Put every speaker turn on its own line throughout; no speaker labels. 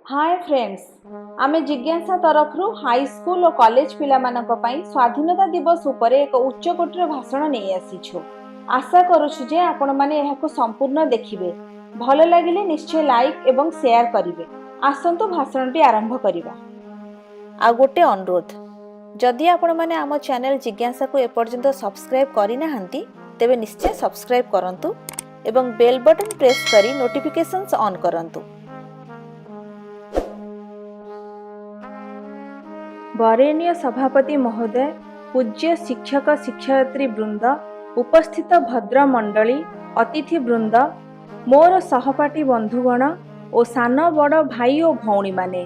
ହାଏ friends, ଆମେ ଜିଜ୍ଞାସା ତରଫରୁ ହାଇସ୍କୁଲ ଓ କଲେଜ ପିଲାମାନଙ୍କ ପାଇଁ ସ୍ୱାଧୀନତା ଦିବସ ଉପରେ ଏକ ଉଚ୍ଚକୋଟୀର ଭାଷଣ ନେଇ ଆସିଛୁ। ଆଶା କରୁଛୁ ଯେ ଆପଣମାନେ ଏହାକୁ ସମ୍ପୂର୍ଣ୍ଣ ଦେଖିବେ। ଭଲ ଲାଗିଲେ ନିଶ୍ଚୟ ଲାଇକ୍ ଏବଂ ସେୟାର କରିବେ। ଆସନ୍ତୁ, ଭାଷଣଟି ଆରମ୍ଭ କରିବା। ଆଉ ଗୋଟେ ଅନୁରୋଧ, ଯଦି ଆପଣମାନେ ଆମ ଚ୍ୟାନେଲ ଜିଜ୍ଞାସାକୁ ଏପର୍ଯ୍ୟନ୍ତ ସବସ୍କ୍ରାଇବ୍ କରିନାହାନ୍ତି, ତେବେ ନିଶ୍ଚୟ ସବସ୍କ୍ରାଇବ୍ କରନ୍ତୁ ଏବଂ ବେଲ୍ ବଟନ୍ ପ୍ରେସ୍ କରି ନୋଟିଫିକେସନ୍ସ ଅନ୍ କରନ୍ତୁ। ବରେଣ୍ୟ ସଭାପତି ମହୋଦୟ, ପୂଜ୍ୟ ଶିକ୍ଷକ ଶିକ୍ଷୟିତ୍ରୀ ବୃନ୍ଦ, ଉପସ୍ଥିତ ଭଦ୍ରମଣ୍ଡଳୀ, ଅତିଥି ବୃନ୍ଦ, ମୋର ସହପାଠୀ ବନ୍ଧୁଗଣ ଓ ସାନ ବଡ଼ ଭାଇ ଓ ଭଉଣୀମାନେ,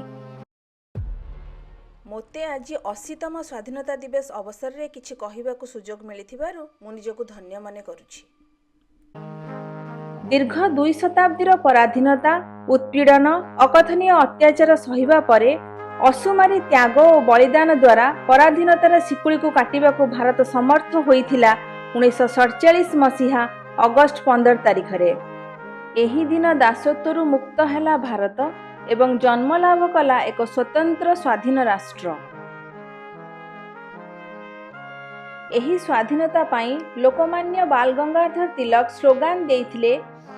ମୋତେ ଆଜି 80ତମ ସ୍ୱାଧୀନତା ଦିବସ ଅବସରରେ କିଛି କହିବାକୁ ସୁଯୋଗ ମିଳିଥିବାରୁ ମୁଁ ନିଜକୁ ଧନ୍ୟ ମନେ କରୁଛି। ଦୀର୍ଘ 2 ଶତାବ୍ଦୀର ପରାଧୀନତା, ଉତ୍ପୀଡ଼ନ, ଅକଥନୀୟ ଅତ୍ୟାଚାର ସହିବା ପରେ ଅସୁମାରୀ ତ୍ୟାଗ ଓ ବଳିଦାନ ଦ୍ୱାରା ପରାଧୀନତାର ଶିକୁଳିକୁ କାଟିବାକୁ ଭାରତ ସମର୍ଥ ହୋଇଥିଲା 1947 ମସିହା ଅଗଷ୍ଟ 15 ତାରିଖରେ। ଏହି ଦିନ ଦାସତ୍ୱରୁ ମୁକ୍ତ ହେଲା ଭାରତ ଏବଂ ଜନ୍ମଲାଭ କଲା ଏକ ସ୍ୱତନ୍ତ୍ର ସ୍ୱାଧୀନ ରାଷ୍ଟ୍ର। ଏହି ସ୍ୱାଧୀନତା ପାଇଁ ଲୋକମାନ୍ୟ ବାଲ ଗଙ୍ଗାଧର ତିଲକ ସ୍ଲୋଗାନ ଦେଇଥିଲେ,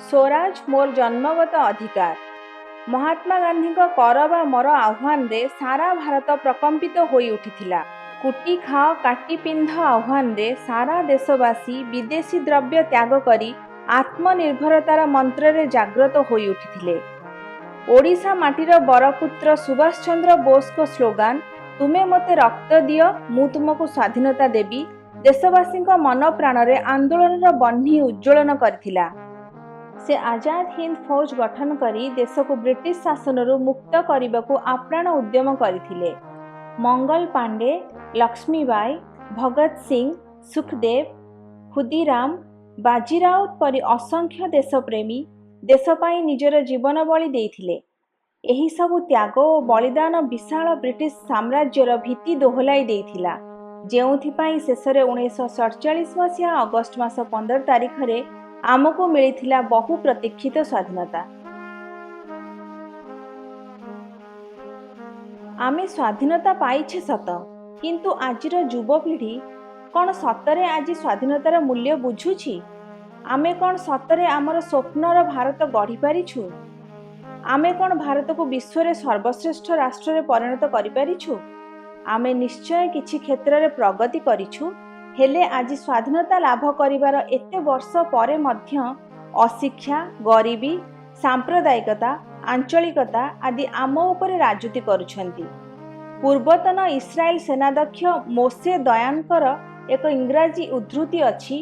"ସ୍ୱରାଜ ମୋର ଜନ୍ମଗତ ଅଧିକାର।" ମହାତ୍ମା ଗାନ୍ଧୀଙ୍କ କର ବା ମର ଆହ୍ୱାନରେ ସାରା ଭାରତ ପ୍ରକମ୍ପିତ ହୋଇ ଉଠିଥିଲା। କୁଟି ଖାଅ କାଟି ପିନ୍ଧ ଆହ୍ୱାନରେ ସାରା ଦେଶବାସୀ ବିଦେଶୀ ଦ୍ରବ୍ୟ ତ୍ୟାଗ କରି ଆତ୍ମନିର୍ଭରତାର ମନ୍ତ୍ରରେ ଜାଗ୍ରତ ହୋଇ ଉଠିଥିଲେ। ଓଡ଼ିଶା ମାଟିର ବରପୁତ୍ର ସୁଭାଷ ଚନ୍ଦ୍ର ବୋଷଙ୍କ ସ୍ଲୋଗାନ "ତୁମେ ମୋତେ ରକ୍ତ ଦିଅ, ମୁଁ ତୁମକୁ ସ୍ୱାଧୀନତା ଦେବି" ଦେଶବାସୀଙ୍କ ମନ ପ୍ରାଣରେ ଆନ୍ଦୋଳନର ବହ୍ନି ଉଜ୍ଜ୍ୱଳନ କରିଥିଲା। ସେ ଆଜାଦ ହିନ୍ଦ ଫୌଜ ଗଠନ କରି ଦେଶକୁ ବ୍ରିଟିଶ ଶାସନରୁ ମୁକ୍ତ କରିବାକୁ ଆପ୍ରାଣ ଉଦ୍ୟମ କରିଥିଲେ। ମଙ୍ଗଲ ପାଣ୍ଡେ, ଲକ୍ଷ୍ମୀବାଇ, ଭଗତ ସିଂ, ସୁଖଦେବ, ଖୁଦିରାମ, ବାଜି ରାଉତ ପରି ଅସଂଖ୍ୟ ଦେଶପ୍ରେମୀ ଦେଶ ପାଇଁ ନିଜର ଜୀବନ ବଳି ଦେଇଥିଲେ। ଏହିସବୁ ତ୍ୟାଗ ଓ ବଳିଦାନ ବିଶାଳ ବ୍ରିଟିଶ ସାମ୍ରାଜ୍ୟର ଭିତ୍ତି ଦୋହଲାଇ ଦେଇଥିଲା, ଯେଉଁଥିପାଇଁ ଶେଷରେ 1947 ମସିହା ଅଗଷ୍ଟ ମାସ 15 ତାରିଖରେ ଆମକୁ ମିଳିଥିଲା ବହୁ ପ୍ରତୀକ୍ଷିତ ସ୍ୱାଧୀନତା। ଆମେ ସ୍ୱାଧୀନତା ପାଇଛେ ସତ, କିନ୍ତୁ ଆଜିର ଯୁବପିଢ଼ି କ'ଣ ସତରେ ଆଜି ସ୍ୱାଧୀନତାର ମୂଲ୍ୟ ବୁଝୁଛି? ଆମେ କ'ଣ ସତରେ ଆମର ସ୍ୱପ୍ନର ଭାରତ ଗଢ଼ିପାରିଛୁ? ଆମେ କ'ଣ ଭାରତକୁ ବିଶ୍ୱରେ ସର୍ବଶ୍ରେଷ୍ଠ ରାଷ୍ଟ୍ରରେ ପରିଣତ କରିପାରିଛୁ? ଆମେ ନିଶ୍ଚୟ କିଛି କ୍ଷେତ୍ରରେ ପ୍ରଗତି କରିଛୁ, ହେଲେ ଆଜି ସ୍ୱାଧୀନତା ଲାଭ କରିବାର ଏତେ ବର୍ଷ ପରେ ମଧ୍ୟ ଅଶିକ୍ଷା, ଗରିବୀ, ସାମ୍ପ୍ରଦାୟିକତା, ଆଞ୍ଚଳିକତା ଆଦି ଆମ ଉପରେ ରାଜୁତି କରୁଛନ୍ତି। ପୂର୍ବତନ ଇସ୍ରାଏଲ ସେନାଧ୍ୟକ୍ଷ ମୋଶେ ଦୟାନଙ୍କର ଏକ ଇଂରାଜୀ ଉଦ୍ଧୃତି ଅଛି,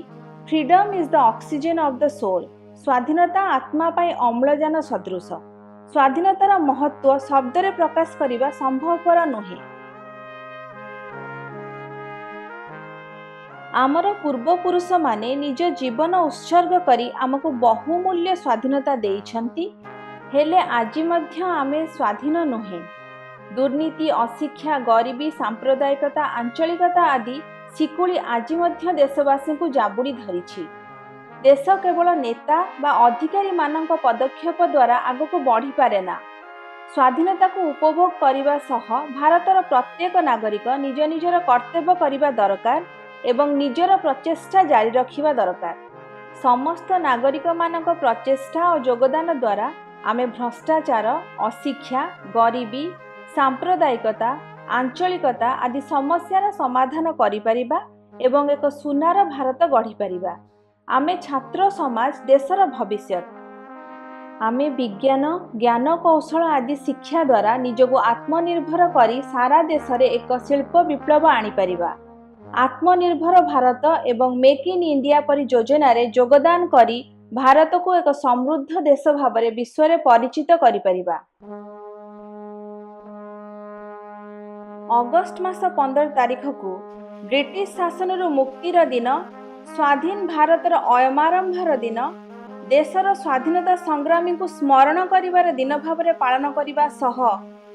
"Freedom is the oxygen of the soul." ସ୍ୱାଧୀନତା ଆତ୍ମା ପାଇଁ ଅମ୍ଳଜାନ ସଦୃଶ। ସ୍ୱାଧୀନତାର ମହତ୍ତ୍ୱ ଶବ୍ଦରେ ପ୍ରକାଶ କରିବା ସମ୍ଭବପର ନୁହେଁ। ଆମର ପୂର୍ବପୁରୁଷମାନେ ନିଜ ଜୀବନ ଉତ୍ସର୍ଗ କରି ଆମକୁ ବହୁମୂଲ୍ୟ ସ୍ୱାଧୀନତା ଦେଇଛନ୍ତି, ହେଲେ ଆଜି ମଧ୍ୟ ଆମେ ସ୍ୱାଧୀନ ନୁହେଁ। ଦୁର୍ନୀତି, ଅଶିକ୍ଷା, ଗରିବୀ, ସାମ୍ପ୍ରଦାୟିକତା, ଆଞ୍ଚଳିକତା ଆଦି ଶିକୁଳି ଆଜି ମଧ୍ୟ ଦେଶବାସୀଙ୍କୁ ଜାବୁଡ଼ି ଧରିଛି। ଦେଶ କେବଳ ନେତା ବା ଅଧିକାରୀମାନଙ୍କ ପଦକ୍ଷେପ ଦ୍ୱାରା ଆଗକୁ ବଢ଼ିପାରେ ନା। ସ୍ୱାଧୀନତାକୁ ଉପଭୋଗ କରିବା ସହ ଭାରତର ପ୍ରତ୍ୟେକ ନାଗରିକ ନିଜ ନିଜର କର୍ତ୍ତବ୍ୟ କରିବା ଦରକାର ଏବଂ ନିଜର ପ୍ରଚେଷ୍ଟା ଜାରି ରଖିବା ଦରକାର। ସମସ୍ତ ନାଗରିକମାନଙ୍କ ପ୍ରଚେଷ୍ଟା ଓ ଯୋଗଦାନ ଦ୍ୱାରା ଆମେ ଭ୍ରଷ୍ଟାଚାର, ଅଶିକ୍ଷା, ଗରିବୀ, ସାମ୍ପ୍ରଦାୟିକତା, ଆଞ୍ଚଳିକତା ଆଦି ସମସ୍ୟାର ସମାଧାନ କରିପାରିବା ଏବଂ ଏକ ସୁନାର ଭାରତ ଗଢ଼ିପାରିବା। ଆମେ ଛାତ୍ର ସମାଜ ଦେଶର ଭବିଷ୍ୟତ। ଆମେ ବିଜ୍ଞାନ, ଜ୍ଞାନ କୌଶଳ ଆଦି ଶିକ୍ଷା ଦ୍ୱାରା ନିଜକୁ ଆତ୍ମନିର୍ଭର କରି ସାରା ଦେଶରେ ଏକ ଶିଳ୍ପ ବିପ୍ଳବ ଆଣିପାରିବା। ଆତ୍ମନିର୍ଭର ଭାରତ ଏବଂ ମେକ୍ ଇନ୍ ଇଣ୍ଡିଆ ପରି ଯୋଜନାରେ ଯୋଗଦାନ କରି ଭାରତକୁ ଏକ ସମୃଦ୍ଧ ଦେଶ ଭାବରେ ବିଶ୍ୱରେ ପରିଚିତ କରିପାରିବା। ଅଗଷ୍ଟ ମାସ 15 ତାରିଖକୁ ବ୍ରିଟିଶ ଶାସନରୁ ମୁକ୍ତିର ଦିନ, ସ୍ୱାଧୀନ ଭାରତର ଅୟମାରମ୍ଭର ଦିନ, ଦେଶର ସ୍ୱାଧୀନତା ସଂଗ୍ରାମୀଙ୍କୁ ସ୍ମରଣ କରିବାର ଦିନ ଭାବରେ ପାଳନ କରିବା ସହ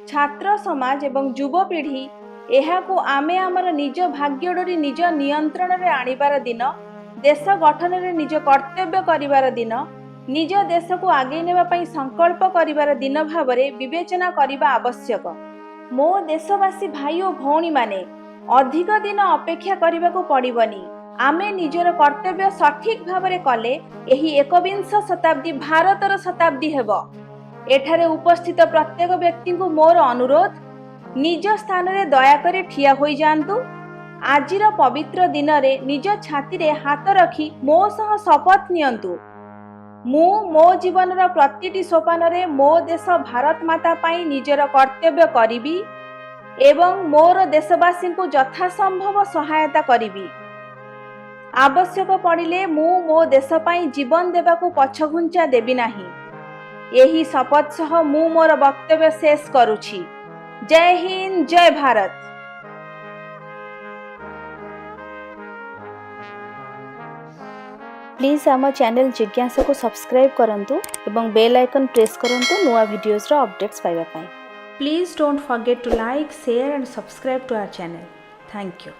ଛାତ୍ର ସମାଜ ଏବଂ ଯୁବପିଢ଼ି ଏହାକୁ ଆମେ ଆମର ନିଜ ଭାଗ୍ୟ ଡୋରି ନିଜ ନିୟନ୍ତ୍ରଣରେ ଆଣିବାର ଦିନ, ଦେଶ ଗଠନରେ ନିଜ କର୍ତ୍ତବ୍ୟ କରିବାର ଦିନ, ନିଜ ଦେଶକୁ ଆଗେଇ ନେବା ପାଇଁ ସଂକଳ୍ପ କରିବାର ଦିନ ଭାବରେ ବିବେଚନା କରିବା ଆବଶ୍ୟକ। ମୋ ଦେଶବାସୀ ଭାଇ ଓ ଭଉଣୀମାନେ, ଅଧିକ ଦିନ ଅପେକ୍ଷା କରିବାକୁ ପଡ଼ିବନି। ଆମେ ନିଜର କର୍ତ୍ତବ୍ୟ ସଠିକ୍ ଭାବରେ କଲେ ଏହି ଏକବିଂଶ ଶତାବ୍ଦୀ ଭାରତର ଶତାବ୍ଦୀ ହେବ। ଏଠାରେ ଉପସ୍ଥିତ ପ୍ରତ୍ୟେକ ବ୍ୟକ୍ତିଙ୍କୁ ମୋର ଅନୁରୋଧ, ନିଜ ସ୍ଥାନରେ ଦୟାକରି ଠିଆ ହୋଇଯାଆନ୍ତୁ। ଆଜିର ପବିତ୍ର ଦିନରେ ନିଜ ଛାତିରେ ହାତ ରଖି ମୋ ସହ ଶପଥ ନିଅନ୍ତୁ। ମୁଁ ମୋ ଜୀବନର ପ୍ରତିଟି ସୋପାନରେ ମୋ ଦେଶ ଭାରତ ମାତା ପାଇଁ ନିଜର କର୍ତ୍ତବ୍ୟ କରିବି ଏବଂ ମୋର ଦେଶବାସୀଙ୍କୁ ଯଥାସମ୍ଭବ ସହାୟତା କରିବି। ଆବଶ୍ୟକ ପଡ଼ିଲେ ମୁଁ ମୋ ଦେଶ ପାଇଁ ଜୀବନ ଦେବାକୁ ପଛଘୁଞ୍ଚା ଦେବି ନାହିଁ। ଏହି ଶପଥ ସହ ମୁଁ ମୋର ବକ୍ତବ୍ୟ ଶେଷ କରୁଛି। ଜୟ ହିନ୍ଦ, ଜୟ ଭାରତ। ପ୍ଲିଜ୍ ଆମ ଚ୍ୟାନେଲ୍ ଜିଜ୍ଞାସାକୁ ସବସ୍କ୍ରାଇବ୍ କରନ୍ତୁ ଏବଂ ବେଲ୍ ଆଇକନ୍ ପ୍ରେସ୍ କରନ୍ତୁ ନୂଆ ଭିଡ଼ିଓଜର ଅପଡ଼େଟ୍ସ ପାଇବା ପାଇଁ। Please don't forget to like, share and subscribe to our channel. Thank you.